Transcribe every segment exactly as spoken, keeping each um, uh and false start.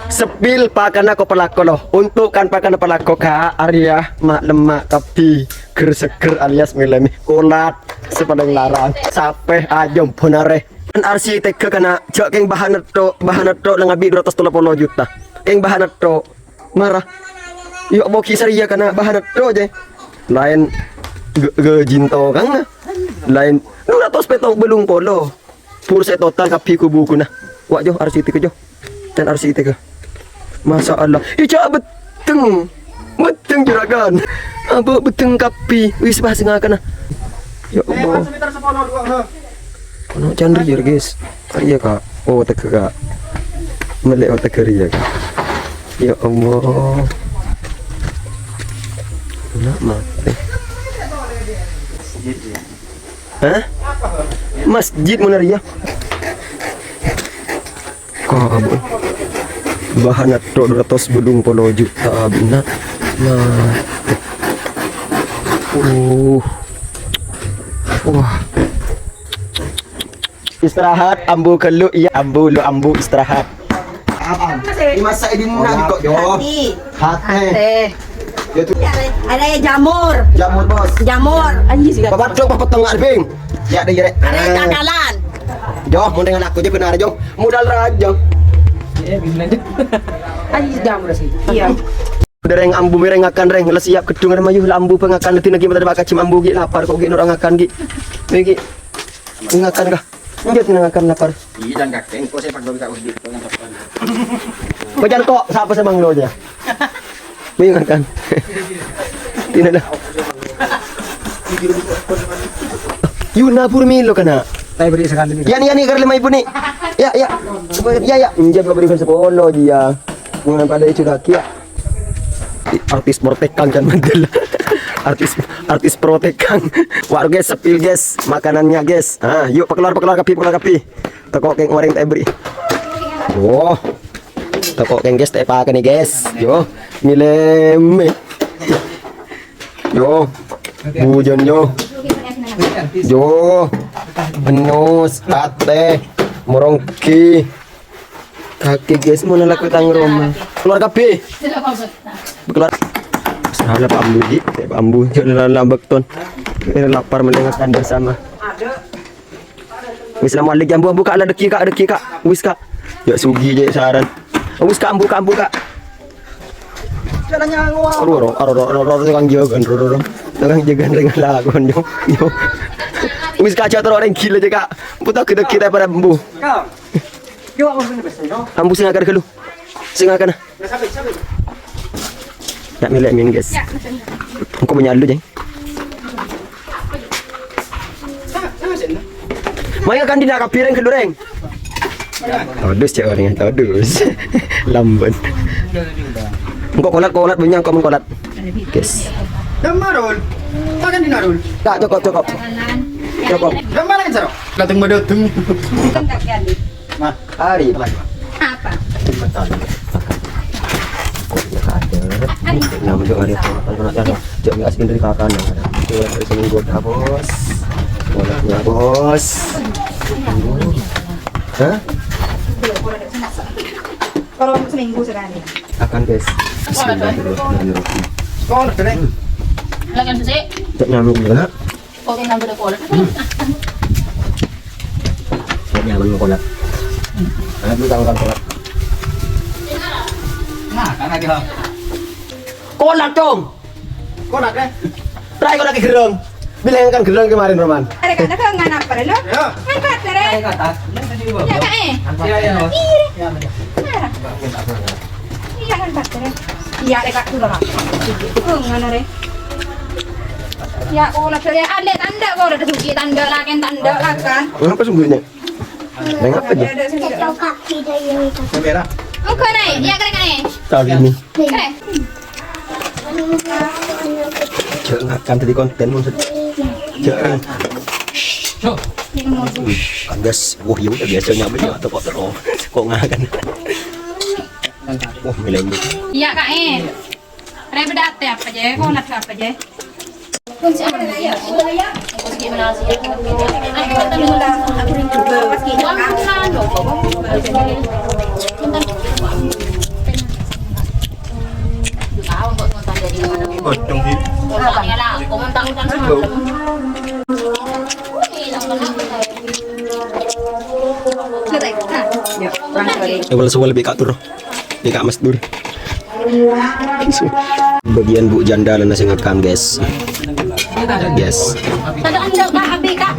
Sepil pakanna ko' palako, lo. Untuk kan pakanna palako, Kak, arèya ma'-lemma' kabbhi, ger-seger alias mèlè mè kolat sè palèng larang. Sapè ajâm bhunarè. Kan arsi tega kana, jhâ' kèng bahanna tho', bahanna tho' la ngabi' dua ratus tello polo juta. Kèng bahanna tho'. Mara. Yo, apa ghi' sarèya kana bahanna tho', jè. Laèn ge-, gajin tokangnga. Laèn dua ratus pètong bâllung polo. Pur sè total kabbhi ku-bukuna. Wa', Jo, arsi tega, Jo. Dan arsi tega. Masya Allah. Ija beddheng. Beddheng juragan. Aba beddheng kabbhi. Wis, pas ngakana. Ya Allah. Ono can rèya, guys. Rèya, Kak. Oh, tega, Kak. Mèlè, oh, tega rèya, Kak. Ya Allah. Nak mati. Hah? Masjid mana rèya? Kok, Bu? Bahanna tho' dua ratus bâllung polo juta, abina. Nah. Uh. Wah. Istirahat, ambu ghâllu, iyâ, ambu, lu ambu istirahat. Apa? Ini masak ini murah kok, yo. Hati. Hati. Hati. Ya, tuh. Ada, ada jamur. Jamur, Bos. Jamur. Anjir, sih. Bapak, coba potong nggak, Bing? Ya, deh, ya, deh. Ada kakalan. Jo, mau dengan aku aja benar, Jo. Modal raja. Anjir, jamur sih. Iya. Udah, rèng, ambu mè rèng ngakan, rèng. La siap gedung, rèng, mayu la ambu pèngakan, dina ghi' mata baka cem ambu ghi' lapar kok ghi' noro' ngakan ghi'. Mè ghi'. Ngakan kah? Enggak, dina ngakan lapar. Iya, jangan kakek. Kok saya pakai kau gitu, jangan lapar. Pajar kok, sapa sè manglo ya? Mè ngakan. Dina dah. Yuna pur milo kana. Saya beri sekali nih. Ya, ni, ya, ni, kar lima ribu ni. Ya, ya. Ya, ya. Enjam kau berikan sepuluh dia. Bukan pada itu kaki ya. Artis protekan kan betul. Artis, artis protekan. Wah, guys, sepil, guys, makanannya, guys. Ah, yuk, pakeluar, pakeluar kabbhi, pakeluar kabbhi. Teko keng orèng ta' èberri'. Oh. Teko keng, guys, ta' èpakanè, guys. Yo, mileme. Yo. Bujon, yo. Yo. Enus, ate, moronggi. Kaki, guys, mana laku tang Roma? Keluar kabbhi. Keluar. Salah Pak Ambu, Ji. Pak Ambu, jangan lambek ton. Ini lapar mendengarkan bersama. Wis, assalamualaikum, Ambu, Ambu, Kak, la deggi, Kak, deggi, Kak. Wis, Kak. Ya, sugi, Ji, saran. Wis, Kak, Ambu, Kak, Ambu, Kak. Aduh, aduh, aduh, aduh, tukang jagan, aduh, aduh, aduh. Tukang jagan, ring lakon, yo, yo. Wis, Kak, jatuh orang gila, Ji, Kak. Putar gede kita pada Ambu. Kak. Yo, Ambu sing ngakan ghâllu. Sing ngakan. Nak milih min, guys. Engko' punya lu, Jeng. Maya kan dina kabbhi rèng ghâllu, rèng. Todus, cek orangnya todus. Lambun. Engko' kolat, kolat, punya engko' mengkolat. Guys. Damma, Rul. Makan dina, Rul. Tak, cukup, cukup. Cukup. Damma lagi, Saro. Dateng, dateng. Nah, hari apa? Apa? Kok ya ada? Nama juga ada. Cok, nggak asli dari kakak, nah. Cok, dari sini gua dah, Bos. Gua dah, Bos. Hah? Kalau untuk seminggu sekali. Akan, guys. Bismillahirrahmanirrahim. Sekolah, keren. Lagan susi. Cek nyamuk juga. Kok yang ngambil kolak? Cek nyamuk kolak. Ayo, dulu tanggal kolak. Nah, kan lagi, ha. Kolak, Cong. Kolak, eh? Rai, kolak gerong. Bilang kan gerong kemarin, Roman. Ada kan, ada kan, ngan apa, lo? Ya. Ngan bater, eh? Ngan kata. Ya, Kak, eh? Iya, iya. Iya. Iya. Nah. Iya, ngan bater, eh? Iya, eh, Kak, dulu, Kak. Oh, ngono, re. Ya, oh, lah, ya, ada tanda, kok, ada sugi tanda, laken tanda, lakan. Kenapa sungguhnya? Neng apa aja? Ada, ada, sini, ada. Merah. Oke, naik. Ya, keren, naik. Tahu ini. Keren. Jangan kan jadi konten, maksud. Jangan. Andas, wah, ya udah biasanya apa ya, atau kok terus. Kok ngakan? Wah, milih ini. Iya, Kak, eh. Rè bâdâ atè apa jâ? Kolak apa jâ? Kunci apa ya? Kunci gimana sih? Ayo, kita dulu lah. Aku rindu. Pas kita. Wah, bukan, loh. Bentar. Ewal sewal bi' Kak Tur. Bi' Kak Mas Tur. Bâgiyân bu' janda la sè ngèkam, guys. Guys. Tadâ' enjâ', Kak, abi, Kak.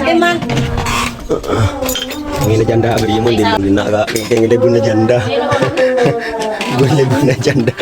Emang. Ngènè janda bâri' mon dinna', Kak. Ngènè ghuna janda. Ghuna, ghuna janda.